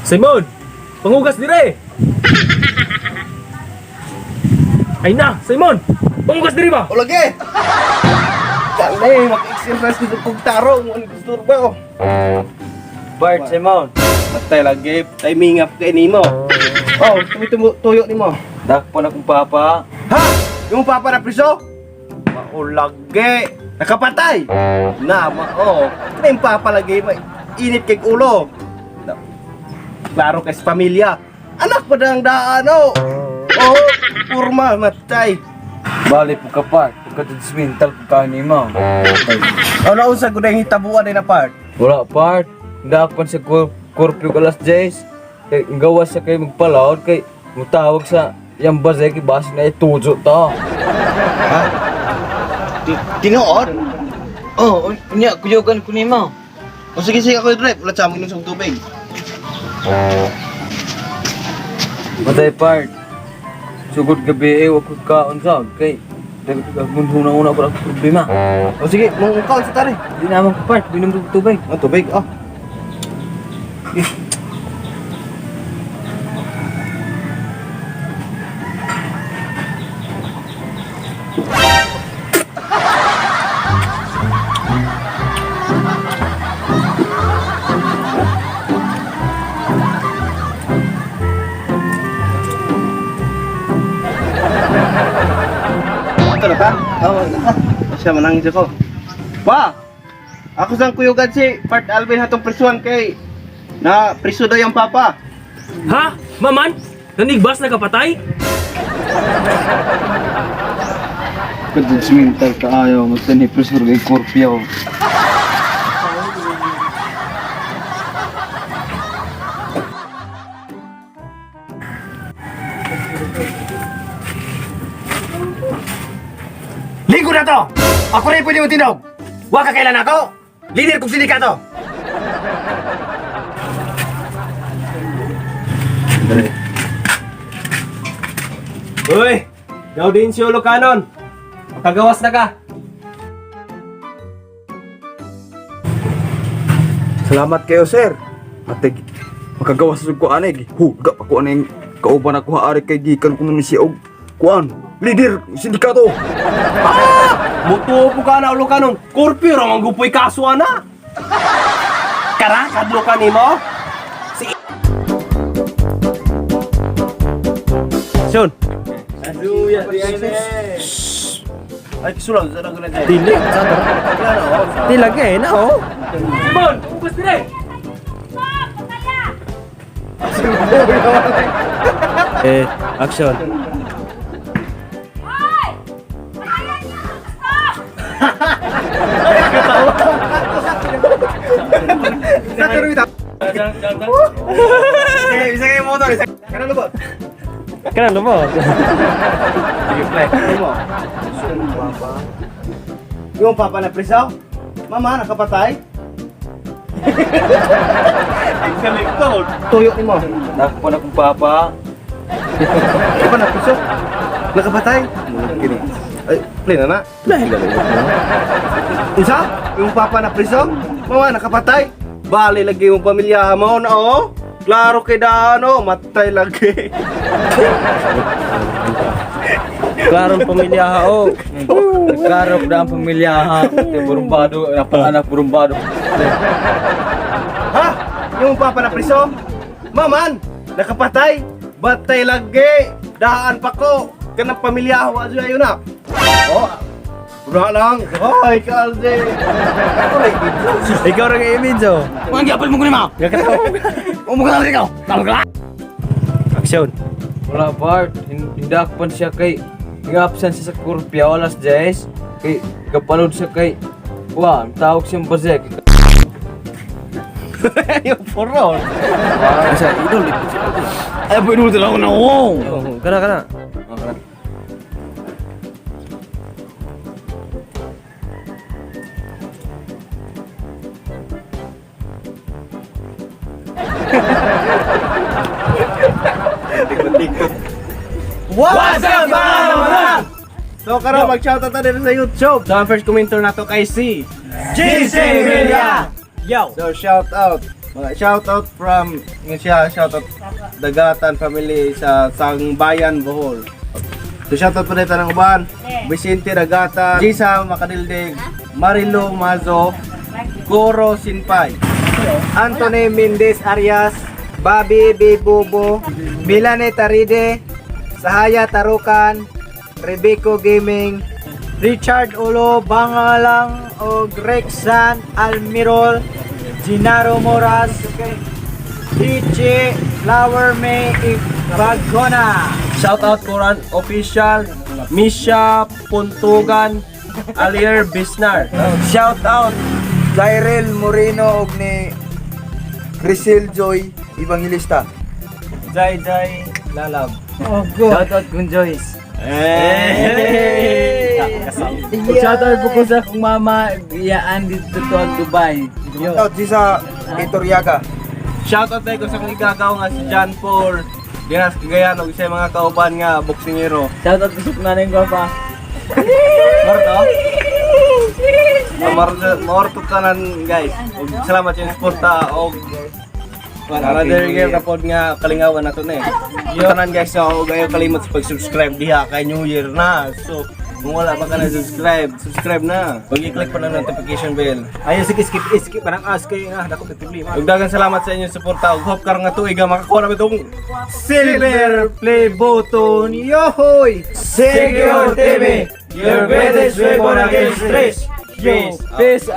Simon, pangugas dire. Ay na, Simon, pangugas dire ba? O lagi! Kale, mag-exercise ko kung tarong, ang disturba ko. Bart, Simon. Patay lagi, timing up kay nimo. Oh, tuyo tuyo nimo. Dakpan akong papa. Ha? Yung papa na priso? Maulagi. Nakapatay. Na, mao. Kaya yung papa lagi, may init kay ulo. Na, klaro kay sa pamilya. Anak pa ang daan, oh. Oh, purma, matay. Bali po ka part. Pagka-judgmental po ka ni mo. Ano unsa gud ang hitabuan din na part? Wala part. Dakpan sa curfew alas 10. Kay ang gawas siya kay magpalaod kay mutawag sa yang bazay kay basi na itujo ta. Tinuod? Oh, unya kuyugan ko nimo. O sige, sige ako drive. Wala sa amin sa tubig. Matay part. Sugod gabi eh, wag ko kaon sa kay una-una ko ang problema. O sige, mong kaon sa tari. Di naman ko part, binom ko tubig. Ang tubig, oh. Ito na ba? Oo, na. Siya manangis ako. Pa! Ako sang kuyugan si Part Alvin hatong prisuan kay na priso daw yung papa. Ha? Maman? Nanigbas na kapatay? Ka-judgmental ka ayaw, magtani pressure kay curfew. Linggo na to! Ako rin pwede mo tinog! Huwag ka kailan ako! Leader kong sindikato! Uy, Gaudencio Lucanon. Makagawas na ka. Salamat kayo, sir. Matig, makagawas sa ko anay. Huga pa ko anay kauban ako ari kay gikan ko ni siya og kuan. Leader sindikato. Mutuo po ka na Lucanon. Curfew ra man gupoy kaso ana. Kara kadlo ka nimo. Si Son. Ay, kisulang sa nang ganun. Dili. Di lagi eh, na oh. Simon, ubos dire. Eh, action. Isa kayo motor, isa. Kana lubot. Kana mo. Sige, play. Mo. Yung papa na priso? Mama, nakapatay? Excellent. Tuyo nimo. Dakpan akong papa. Papa na priso? Nakapatay? Kini. Ay, play na na. Play. Unsa? Yung papa na priso? Mama, nakapatay? Bali lagi yung pamilya mo na oh. Klaro kay dano, matay lagi. Klarong pamilya ha, oh. Nagkarap na ang pamilya ha. Kay Burumbado, anak burumbado. Ha? Yung papa na priso? Maman, nakapatay? Batay lagi. Daan pa ko. Kanang pamilya wa ayo na. Oh. Wala lang. Ay, kalde. Ako lagi. Ikaw ra nga image oh. Mga gapal mo kunin mo! Umuka na ikaw! Tawag ka! Action. Wala part, hindakpan siya kay nga-absent siya sa curfew alas 10. Kay kapalod siya kay kuan, tawag siyang bazay. Yung poron. Sa idol Ay, pwede mo talaga na oh! Oh, kana kana. What's up, mga mga? So karon mag-shoutout ta dito sa YouTube. So ang first commenter nato kay si GC Villa. Yo. So shout out. Mga shoutout from nga siya, shoutout Dagatan family sa Sangbayan, Bohol. So shoutout po dito ng uban. Vicente Dagatan, Gisa Makadildig, Marilo Mazo, Goro Sinpay. Anthony Mendez Arias, Bobby B. Bobo, Milane Taride, Sahaya Tarukan, Rebeco Gaming, Richard Olo Bangalang og Rexan Almirol, Gennaro Moras, Richie Flower May Ibagona. Shoutout Quran Official, Misha Puntugan, Alier Bisnar. Shout out Zyrel Moreno og ni Crisel Joy Evangelista. Jai Jai Lalab. Oh, go. Shoutout kung Joyce. Hey! Shoutout po ko sa akong mama, iyaan dito to ang Dubai. Shout out si sa Itoriaga. Shoutout tayo sa akong igagaw nga si John Paul Dinas Cagayan ug sa mga kauban nga boksingero. Shoutout ko sa nanay ko pa. Marto? Marto tanan, guys. Ug salamat sa inyong suporta og another year na pod nga kalingawan nato na eh. Tanan, guys, so og ayaw kalimot sa pag-subscribe diha kay New Year na. So kung wala pa ka na subscribe, subscribe na. Pag i-click pa ng notification bell. Ayaw, sige, skip, skip, parang ask kayo nga, dako problema. Ug daghang salamat sa inyong suporta ug hope karon nga tuig nga makakuha na itong silver Play button, yohoy! Secure TV, your greatest weapon against stress. Yo, peace.